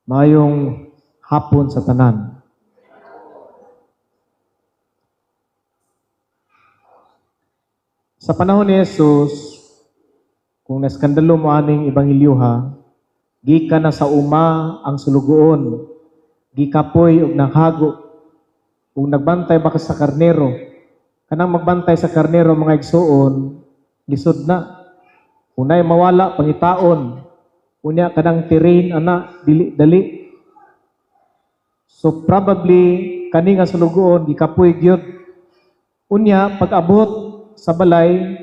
Maayong hapon sa tanan. Sa panahon ni Jesus, kung naskandalo mo aning ebanghelyoha, gikan na sa uma ang sulugoon, gikapoy og naghago, ug nagbantay ba ka sa karnero? Kanang magbantay sa karnero, mga igsuon, lisod na. Unay mawala, pangitaon. Unya kanang terrain ana dili dali. So probably kani nga sulugoon gikapoy gyud. Unya pag-abot sa balay,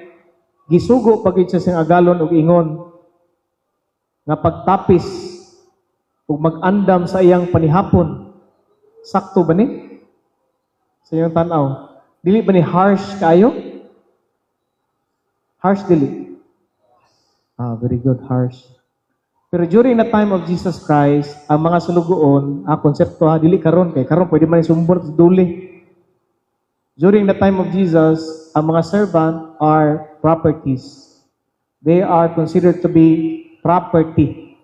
gisugo pagid siya siyang agalon og ingon nga pagtapis ug mag-andam sa iyang panihapon. Sakto ba ni? Sa iyong tan-aw. Dili ba ni harsh kaayo? Harsh, dili? Ah, very good, harsh. Pero during the time of Jesus Christ, ang mga sulugoon, konsepto ha, dili karon kay karon pwede man sumbon sa duli. During the time of Jesus, ang mga servant are properties. They are considered to be property.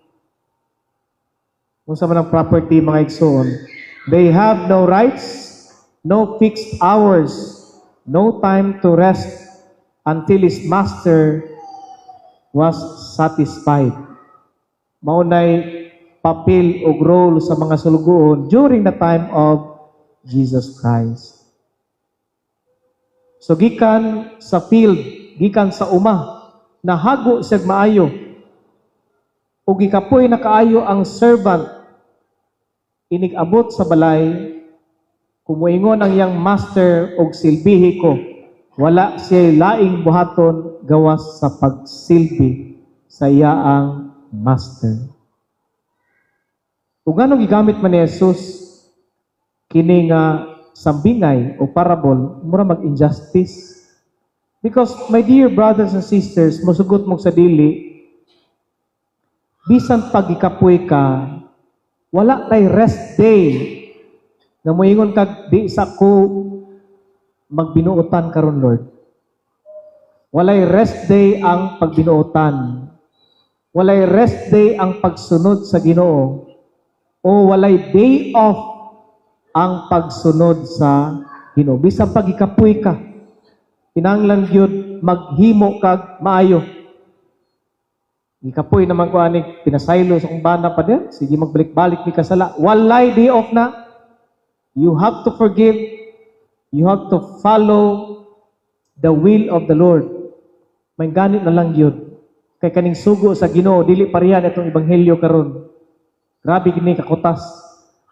Kung unsa man ang property, mga igsoon, they have no rights, no fixed hours, no time to rest until his master was satisfied. Maunay papel o role sa mga sulugoon during the time of Jesus Christ. So gikan sa field, gikan sa uma, nahago siya maayo. O gikapoy na kaayo ang servant, inig-abot sa balay, kumuingon ang iyang master og silbihi ko, wala siya laing buhaton gawas sa pagsilbi sa iyaang master. Ug nganong gigamit man ni Jesus kini nga sambingay o parable, mura mag-injustice? Because, my dear brothers and sisters, musugot mo sa dili, bisan pagikapoy ka, wala tay rest day. Nga moingon kag di sa ko magbinuotan karon, Lord. Walay rest day ang pagbinuotan. Walay rest day ang pagsunod sa Ginoo. O walay day off ang pagsunod sa Ginoo. Bisan pagikapoy ka, kinahanglan gyud maghimo kag maayo. Gikapoy naman ko ani, pinasaylo sa akong bana pa din. Sige, magbalik-balik ni kasala. Walay day off na. You have to forgive. You have to follow the will of the Lord. May ganit na lang yun. Kay kaning sugo sa Ginoo dili parehan itong ebanghelyo karon. Grabe kini kakutas.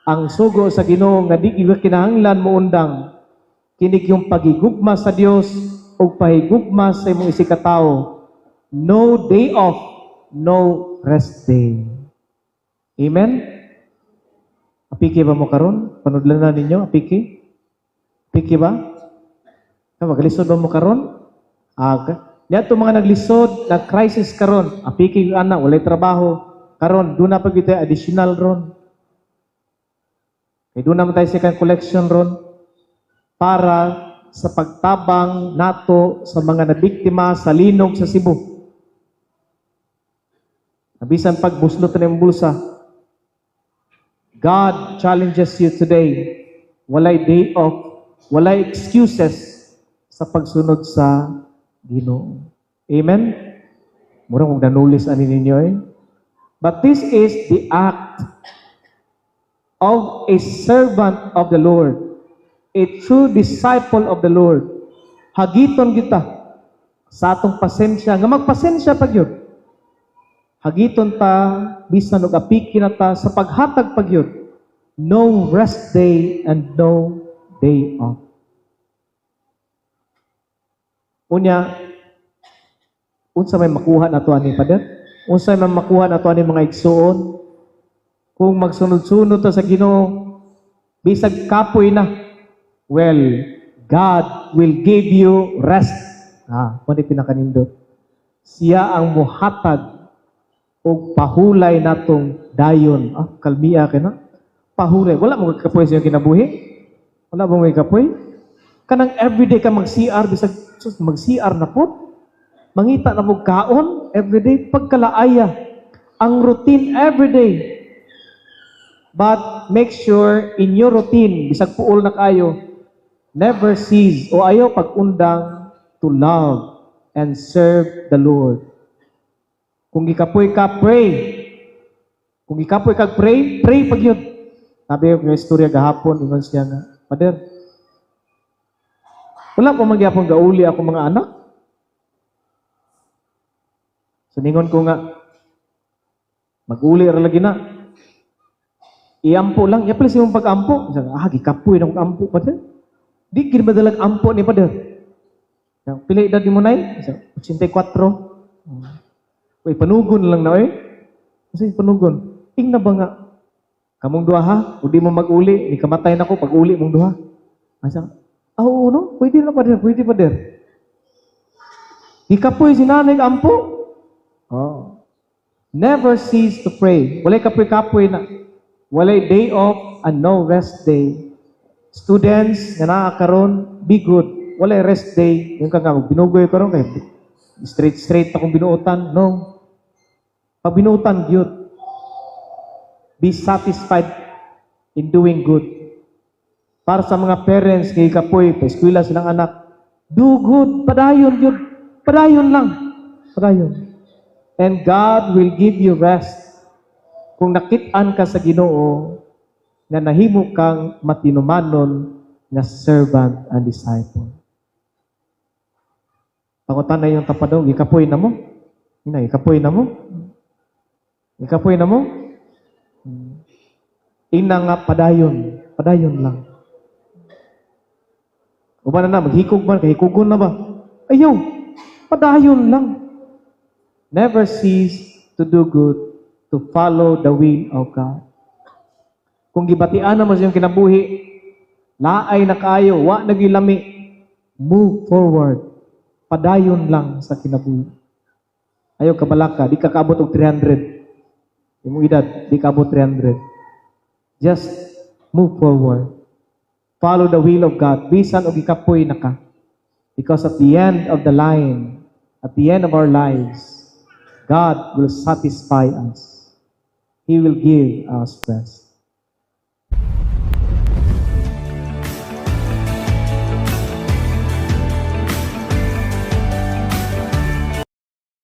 Ang sugo sa Ginoo nga di gyud kinahanglan mo undang. Kini yung pagigugma sa Dios ug pahigugma sa imong isigkatawo. No day off, no rest day. Amen? Apiki ba mo karon? Panudlan na ninyo, apiki? Apiki ba? Ah, maglisod ba mo karon? Ah, niya mga naglisod, nag-crisis karon, apiki yung anak, walay trabaho. Karon, doon na pag ito additional ron. Kay doon naman tayo second collection ron para sa pagtabang nato sa mga nabiktima sa linog sa Cebu. Bisan pag buslot na yung bulsa, God challenges you today. Walay day off, walay excuses sa pagsunod sa Ginoo. Amen? Murang kung nanulis ani ninyo eh. But this is the act of a servant of the Lord, a true disciple of the Lord. Hagiton kita sa atong pasensya, nga magpasensya pa gyud. Hagiton ta bisan og apiki na ta sa paghatag pa gyud. No rest day and no day off. Unya, unsa may makuha nato ani, Pader? Unsa may makuha nato ani, mga igsuon? Kung magsunod-sunod ta sa Ginoo, bisag kapoy na, well, God will give you rest. Ah, mo ni pinakanindot. Siya ang muhatag og pahulay natong dayon. Ah, kalmiya kay na. Pahulay. Wala mo kapoy sa iyong kinabuhi? Wala mo may kapoy? Kanang everyday ka mag-CR, bisag sus, mag-CR na po. Mangita na mo kaon everyday, pagkalaaya. Ang routine everyday. But make sure in your routine, bisag puol na kayo, never cease o ayaw pag-undang to love and serve the Lord. Kung gikapoy ka, pray. Kung gikapoy ka, pray, pray pag yun. Sabi ko nga istorya gahapon, ingon siya nga, "Father, wala pa man gyapon gauli ako mga anak." So ningon ko nga, "Mag-uli ra lagi na. Iampo lang, yapil sa imong pag-ampo." Sabi, "Ah, gikapoy na akong ampo, Father. Di gid madalag ampo ni Father." "Pila edad nimo, nay?" Sabi, "84." "Uy, panugon lang na oy." Kasi panugon. Ing na ba nga, "Kamong duha ha, kung di mo mag-uli, ni kamatay na ko pag uli mong duha." Asa? "Ah, oo, no? Pwede na, Father, pwede, Father." Gikapoy si nanay ampo. Oh. Never cease to pray. Walay kapoy-kapoy na. Walay day off and no rest day. Students nga naa karon, be good. Walay rest day. Yung ka nga, binugoy karon kay straight straight akong binuotan. No. Pag binuotan gyud. Be satisfied in doing good. Para sa mga parents kay kapoy, pa eskwela silang anak, do good, padayon gyud. Padayon lang. Padayon. And God will give you rest. Kung nakit-an ka sa Ginoo nga nahimo kang matinumanon nga servant and disciple. Pangutan na yung tapadaw, gikapoy na mo. Ina, gikapoy na mo. Gikapoy na mo. Ina nga padayon, padayon lang. Uban na na, maghikog man, kahikugon na ba? Ayaw, padayon lang. Never cease to do good, to follow the will of God. Kung gibatian na mo sa iyong kinabuhi, laay na kaayo, wa na gilami, move forward. Padayon lang sa kinabuhi. Ayaw kabalaka, di ka kaabot og 300. Imong edad, di ka abot 300. Just move forward. Follow the will of God. Bisan og ikapoy na ka. Because at the end of the line, at the end of our lives, God will satisfy us. He will give us rest.